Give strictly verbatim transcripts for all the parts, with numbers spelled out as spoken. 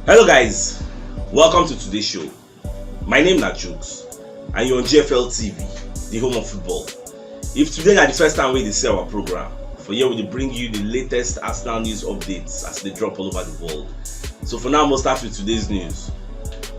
Hello guys, welcome to today's show. My name na Jukes and you're on G F L T V, the home of football. If today na the first time we dey see our program, for here we dey bring you the latest Arsenal news updates as they drop all over the world. So for now, we'll start with today's news.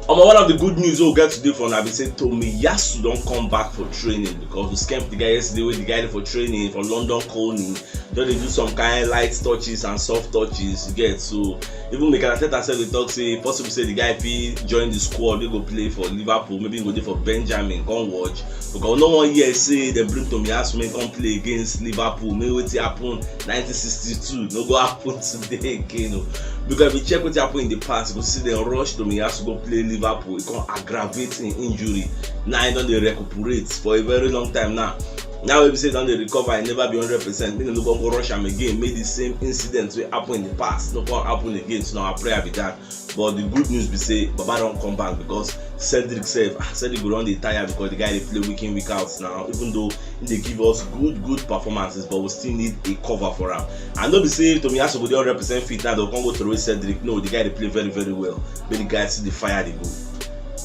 Omo, one of the good news we'll get today for now be say Tomiyasu don come back for training, because we scamp the guy yesterday wey the guy dey for training for London Colney, just dey do some kind light touches and soft touches, you get. So even Mikel Arteta sef dey talk say possible say the guy fit join the squad wey go play for Liverpool, maybe he go dey for Benjamin, come watch, because no one hear say dem bring Tomiyasu make come play against Liverpool, make wetin happen nineteen sixty-two no go happen today again o. Because if you check wetin happen in the past, you go see dem rush Tomiyasu go play Liverpool, e come aggravate im injury. Now e don dey recuperate for a very long time now. Now wey be say e don dey recover, e never be hundred percent, make dem no come go rush am again, make the same incident wey happen in the past no come happen again. So na our prayer be that. But the good news be say Baba don come back, because Cedric sef, ah, Cedric go don dey tire, because the guy dey play week in, week out now, even though he dey give us good good performances, but we still need a cover for am. And no be say Tomiyasu go dey hundred percent fit now, dem come go throw away Cedric. No, the guy dey play very very well, make the guy see the fire dey go.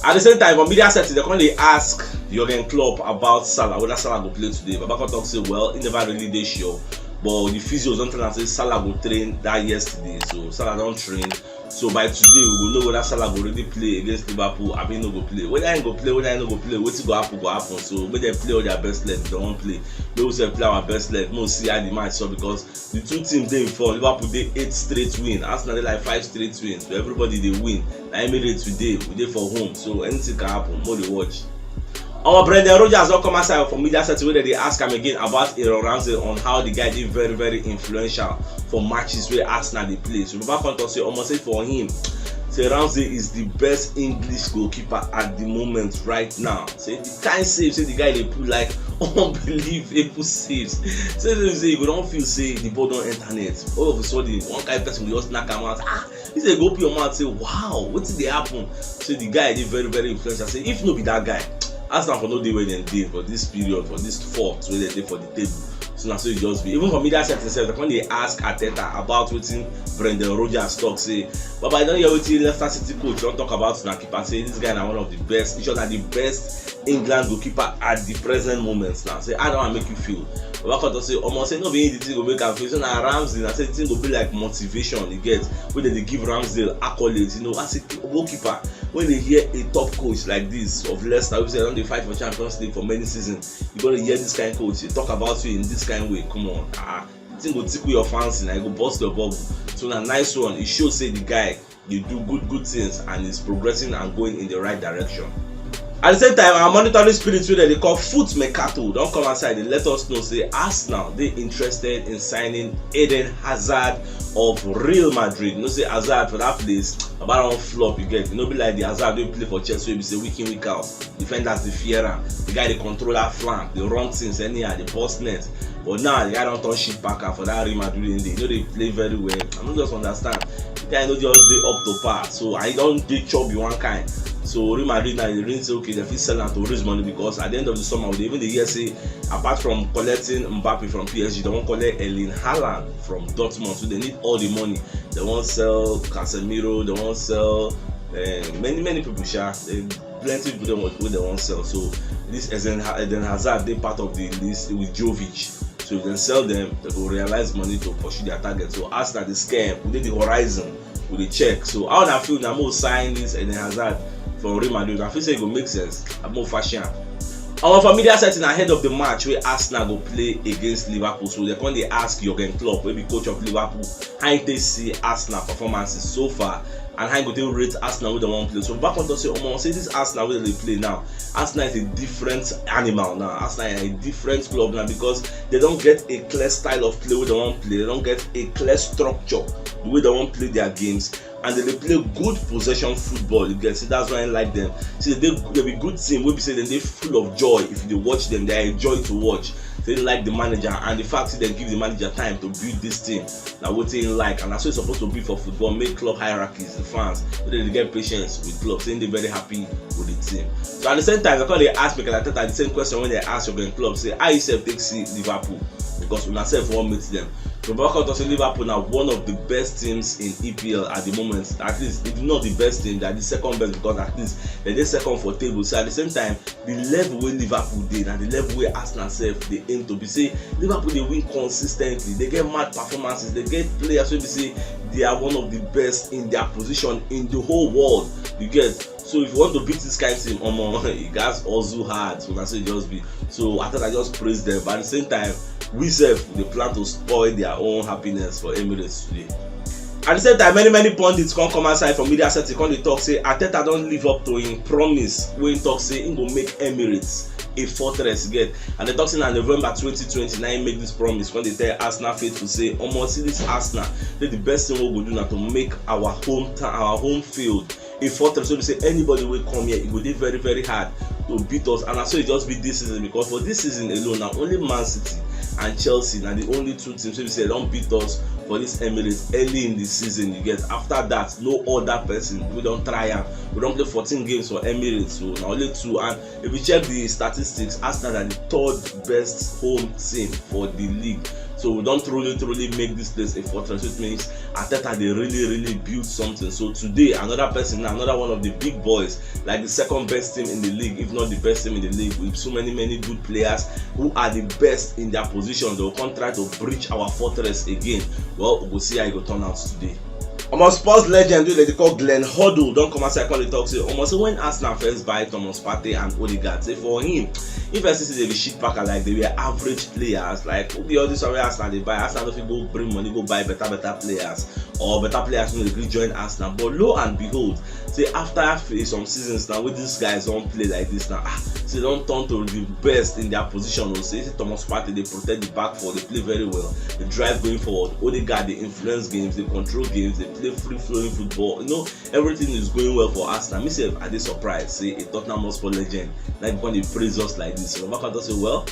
At the same time, for media setting, dem come dey ask Jurgen Klopp about Salah, whether Salah go play today. Baba come talk say, well, he never really dey sure, but the physios don tell am say Salah go train that yesterday, so Salah don train. So by today, we go know whether Salah go really play against Liverpool, abi he no go play. Whether he go play, whether he no go play, wetin go happen go happen. So make dem play all their best leg if dem wan play. Make we sef play our best leg, make we see how the match sup, because the two teams dey in form. Liverpool dey eight straight win, Arsenal dey like five straight wins, so everybody dey win. Na Emirates we dey, we dey for home, so anything can happen. Make we dey watch. Omo, Brendan Rodgers don come outside for media setting wey dem dey ask am again about Aaron Ramsdale, on how the guy dey very very influential for matches wey Arsenal dey play. So Baba come talk say, omo, say for him, say Ramsdale is the best English goalkeeper at the moment right now. Say the kind save say the guy dey pull, like, unbelievable saves. Say say say you go don feel say the ball don enter net. All of a sudden, one kind person go just knock am out. Ah, he say go open your mouth say, wow, wetin dey happen? Say the guy dey very very influential. Say if no be that guy, Arsenal for no dey where dem dey for this period, for this fourth wey dem dey for the table. So na so e just be. Even for media setting sef, dem come dey ask Arteta about wetin Brendan Rodgers talk say, Baba, you don hear wetin Leicester City coach don talk about una keeper, say this guy na one of the best, in short, na the best England goalkeeper at the present moment now. Say, how that one make you feel? Baba come talk say, omo, say no be him the thing go make am feel, so na Ramsdale. Na say the thing go be like motivation, you get, wey dem dey give Ramsdale accolades, you know, as a goalkeeper. When you hear a top coach like this of Leicester, wey be say dem don dey fight for Champions League for many seasons, you gonna hear this kind coach dey talk about you in this kind way. Come on, ah, the thing go tickle your fancy, na e go burst your bubble. So na nice one. E show say the guy dey do good good things and is progressing and going in the right direction. At the same time, our monitoring spirit wey dem dey call Foot Mercato don come outside dey let us know say Arsenal dey interested in signing Eden Hazard of Real Madrid. You know say Hazard for that place, Baba don flop, you get. E no be like the Hazard wey play for Chelsea wey be say week in, week out, defenders dey fear am. The guy dey control that flank, dey run things anyhow, dey burst net. But now the guy don turn shit packer for that Real Madrid wey he dey. E no dey play very well. I no just understand. The guy no just dey up to par. So I don dey chubby one kind. So Real Madrid now dey reason say, okay, dem fit sell am to raise money, because at the end of the summer, we dey even dey hear say, apart from collecting Mbappe from P S G, dem wan collect Erling Haaland from Dortmund. So dem need all the money. Dem wan sell Casemiro, dem wan sell, eh, many many people sha. Dem plenty people dem wey dem wan sell. So this Eden, Eden Hazard dey part of the list with Jovic. So if dem sell dem, dem go realize money to pursue their target. So Arsenal dey scam, we dey the horizon, we dey check. So how una feel now? Make we sign this Eden Hazard from Real Madrid? I feel say e go make sense. Abi make we fashi am? Omo, for media setting ahead of the match wey Arsenal go play against Liverpool, so dem come dey ask Jurgen Klopp, wey be coach of Liverpool, how he take see Arsenal performances so far and how he go take rate Arsenal wey dem wan play. So Baba come talk say, omo, say this Arsenal wey dem dey play now, Arsenal is a different animal now. Arsenal is a different club now, because dem don get a clear style of play wey dem wan play. Dem don get a clear structure the way dem wan play their games, and dem dey play good possession football. You get, see, that's why I like dem. See, dem dey, dem be good team wey be say dem dey full of joy. If you dey watch dem, they are a joy to watch. Dem like the manager, and the fact say dem give the manager time to build this team, na wetin he like, and na so e suppose to be for football. Make club hierarchies, the fans, make dem dey get patience with club. Say he dey very happy with the team. So at the same time, dem come dey ask Mikel Arteta the same question wey dem ask Jurgen Klopp, say how he sef take see Liverpool, because una sef wan meet dem. Babacom talk say Liverpool na one of the best teams in E P L at the moment. At least, if not the best team, they are the second best, because at least they dey second for table. So at the same time, the level wey Liverpool dey na the level wey Arsenal sef dey aim to be. Say Liverpool dey win consistently, they get mad performances, they get players wey be say they are one of the best in their position in the whole world. You get? So if you want to beat this kind team, omo, you gats hustle hard. So na so e just be. So Arteta just praise them, but at the same time, we sef dey plan to spoil their own happiness for Emirates today. At the same time, many many pundits come come outside for media setting, come dey talk say Arteta don live up to him promise wey he talk say he go make Emirates a fortress, get? And they talk say na November twenty twenty na he make this promise, come dey tell Arsenal faithful say, omo, see this Arsenal, say the best thing we go do na to make our hometown, our home field a fortress, so be say anybody wey come here, e go dey very very hard to beat us. And na so e just be this season, because for this season alone, na only Man City and Chelsea na the only two teams wey be say don beat us for this Emirates early in the season. You get? After that, no other person wey don try am. We don play fourteen games for Emirates, so na only two. And if you check the statistics, Arsenal na the third best home team for the league. So we don truly truly make this place a fortress, which means Arteta dey really really build something. So today, another person, another one of the big boys, like the second best team in the league, if not the best team in the league, with so many many good players who are the best in their position, they will come try to breach our fortress again. Well, we go see how e go turn out today. Omo, Spurs legend wey dem dey call Glenn Hoddle don come outside come dey talk say, omo, say when Arsenal first buy Thomas Partey and Odegaard, say for him, if I see say they be shit packer, like, they were average players, like, who be all this one wey Arsenal dey buy? Arsenal no fit go bring money go buy better better players, or better players no dey gree join Arsenal. But lo and behold, say after f- some seasons now wey these guys don play like this now, ah, say don turn to the best in their position. O, say, say Thomas Partey dey protect the back four, dey play very well, dey drive going forward. Odegaard dey influence games, dey control games, dey play free flowing football. You know, everything is going well for Arsenal. Me sef, I dey surprised say a Tottenham Hotspur legend like come dey praise us like this. So Babacom talk say, well,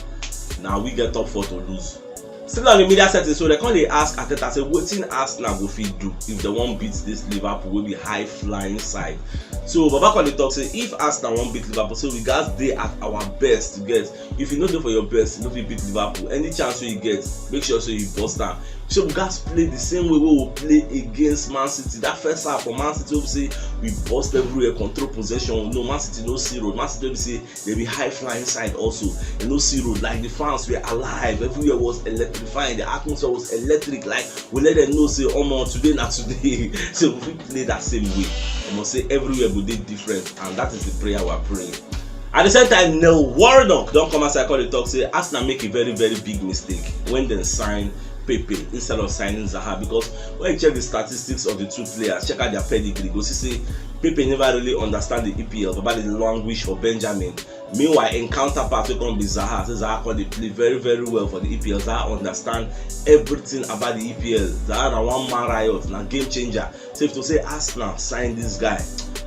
now we get top four to lose. Still on the media setting, so they come dey ask Arteta say wetin Arsenal go fit do if they wan beat this Liverpool wey be high flying side. So Babacom dey talk say if Arsenal wan beat Liverpool, so we gats dey at our best, you get? If you no dey for your best, you no fit beat Liverpool. Any chance wey you get, make sure say you burst am. So we gats play the same way wey we play against Man City. That first half for Man City, wey be say we burst everywhere, control possession. No, Man City no see road. Man City wey be say they be high flying side also. They no see road. Like, the fans were alive. Everywhere was electrifying. The atmosphere was electric. Like, we let them know say, omo, today na today. So we fit play that same way. Omo, say everywhere go dey different, and that is the prayer we are praying. At the same time, Neil Warnock don come outside come dey talk say Arsenal make a very very big mistake when dem sign Pepe instead of signing Zaha, because when you check the statistics of the two players, check out their pedigree, go see say Pepe never really understand the E P L, but dey languish for Benjamin. Meanwhile, im counterpart wey come be Zaha, say Zaha come dey play very very well for the E P L. Zaha understand everything about the E P L. Zaha na one man riot, na game changer. So if to say Arsenal sign this guy,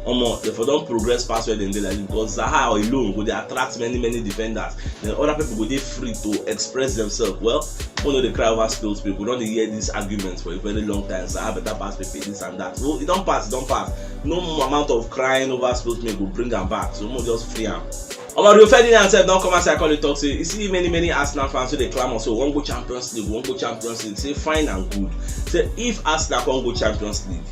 omo, they for don progress pass where dem dey like this, because Zaha alone go dey attract many many defenders. Then other people go dey free to express themselves. Well, people no dey cry over spilled milk. We don dey hear this argument for a very long time. Zaha better pass Pepe, this and that. Well, e don pass, e don pass. No more amount of crying over spilled milk go bring am back. So we just free am. Omo, Rio Ferdinand sef don come outside come dey talk say, you see many many Arsenal fans wey dey clamour say we wan go Champions League, we wan go Champions League. Say fine and good. Say if Arsenal come go Champions League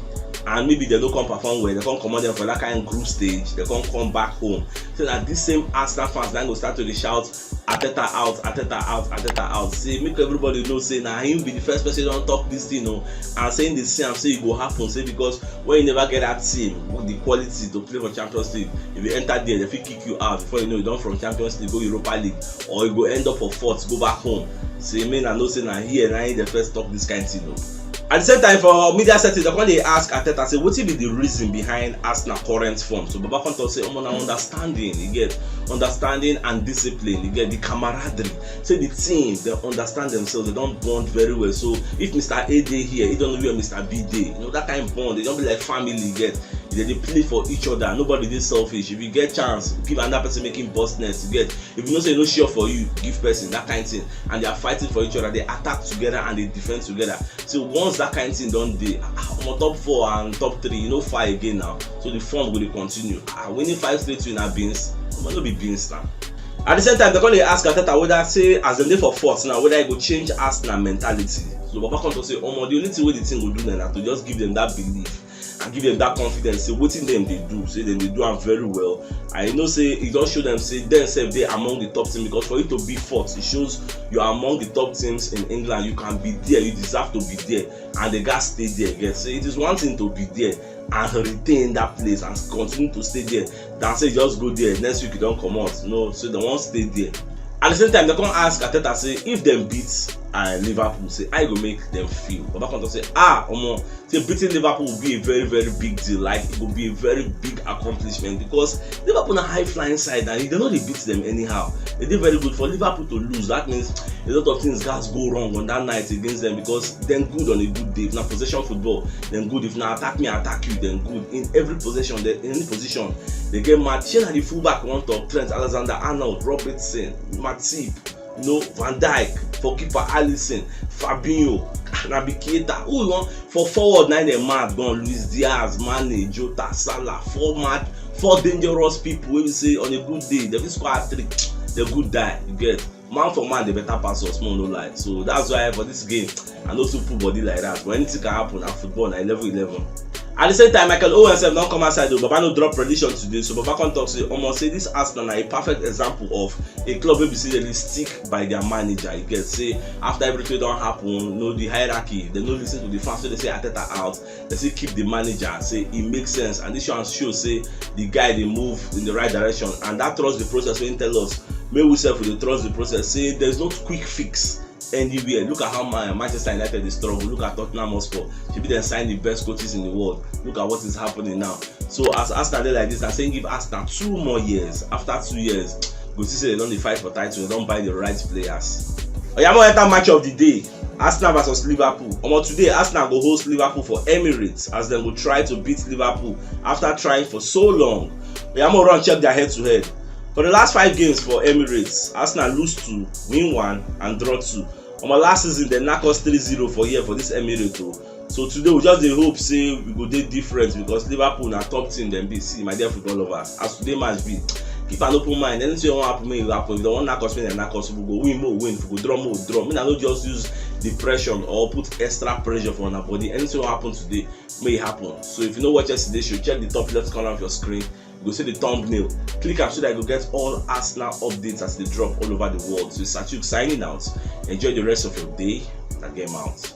and maybe they no come perform well, they come comot them for that kind group stage, they come come back home. Say na this same Arsenal fans na go start to dey shout, Arteta out, Arteta out, Arteta out. Say make everybody know say na him be the first person don talk this thing o, and say him dey see am say e go happen. Say because when you never get that team with the quality to play for Champions League, if you enter there, they fit kick you out. Before you know, you don from Champions League go Europa League, or you go end up for fourth, go back home. Say, man, I know say na here na him dey first talk this kind thing o. At the same time, for media setting, they come dey ask Arteta say wetin be the reason behind Arsenal current form. So Babacom talk say, omo, na understanding, you get, understanding and discipline, you get, the camaraderie. Say the team, they understand themselves, they don bond very well. So if Mister A dey here, he don know where Mister B dey. You know, that kind bond, they don be like family, you get. They dey play for each other. Nobody dey selfish. If you get chance, give another person, make him burst net, you get. If you know say e no sure for you, give person, that kind thing. And they are fighting for each other. They attack together and they defend together. So once that kind thing don dey, ah, omo, top four and top three, e no far again now. So the form go dey continue. Ah, winning five straight win na beans? Omo, no be beans now. At the same time, they come dey ask Arteta whether, say, as dem dey for fourth now, whether e go change Arsenal mentality. So Baba come talk say, omo, the only thing wey the thing go do na, na to just give them that belief and give them that confidence say wetin dem dey do, say dem dey do am very well. I know say e don show them say dem sef dey among the top team, because for you to be fourth, it shows you are among the top teams in England. You can be there, you deserve to be there, and they gats stay there. Yes, so it is one thing to be there and retain that place and continue to stay there than say just go there next week you don comot. No, so they wan stay there. At the same time, they come ask Arteta say if dem beat uh, Liverpool, say how e go make dem feel. Baba come talk say, ah, omo, say beating Liverpool will be a very, very big deal. Like, it will be a very big accomplishment because Liverpool na high flying side and they no dey beat them anyhow. E dey very good for Liverpool to lose. That means a lot of things gats go wrong on that night against them because dem good on a good day. If na possession football, dem good. If na attack me, attack you, dem good. In every possession, they, in any position, they get mad. Shey na the fullback we wan talk? Trent Alexander-Arnold, Robertson, Matip, you know, Van Dijk, for keeper Alisson, Fabinho, Naby Keita. Who you want for forward? Na dem mad gone. Luis Diaz, Mane, Jota, Salah, four mad, four dangerous people wey be say on a good day dem fit score hat-trick. Dem good die, you get. Man for man, they better pass us, more no lie. So that's why for this game, I no too put body like that. But anything can happen at football, na eleven eleven. At the same time, Michael Owen sef don come outside o. Baba no drop prediction today, so Baba come talk say, omo, say this Arsenal na a perfect example of a club wey be say dem dey stick by their manager. You get, say after everything don happen, you know, the hierarchy, dem no listen to the fans, so dem say Arteta out. Dem still keep the manager, say e make sense, and this one show say the guy dey move in the right direction, and that trust the process wey he tell us, make we sef we dey trust the process. Say there's no quick fix anywhere. Look at how Ma- Manchester United dey struggle. Look at Tottenham Hotspur. Shebi dem sign the best coaches in the world. Look at what is happening now. So as Arsenal dey like this, I say give Arsenal two more years. After two years, go see say dem don dey fight for title. Dem don buy the right players. Oya, make we enter match of the day. Arsenal versus Liverpool. Omo, today Arsenal go host Liverpool for Emirates as dem go try to beat Liverpool after trying for so long. Oya, make we run check their head to head. For the last five games for Emirates, Arsenal lose two, win one, and draw two. Omo, last season dem knack us three zero for here for this Emirates o. So today we just dey hope say we go dey different because Liverpool na top team dem be. See, my dear football lovers, as today match be, keep an open mind. Anything wey wan happen, make e happen. If dem wan knack us, make dem knack us. If we go win, make we win. If we go draw, make we draw. Make una no just use depression or put extra pressure for una body. Anything wey happen today, make e happen. So if you no watch yesterday show, check the top left corner of your screen. You go see the thumbnail. Click am so that you go get all Arsenal updates as they drop all over the world. So it's Achuk signing out. Enjoy the rest of your day. Na game out.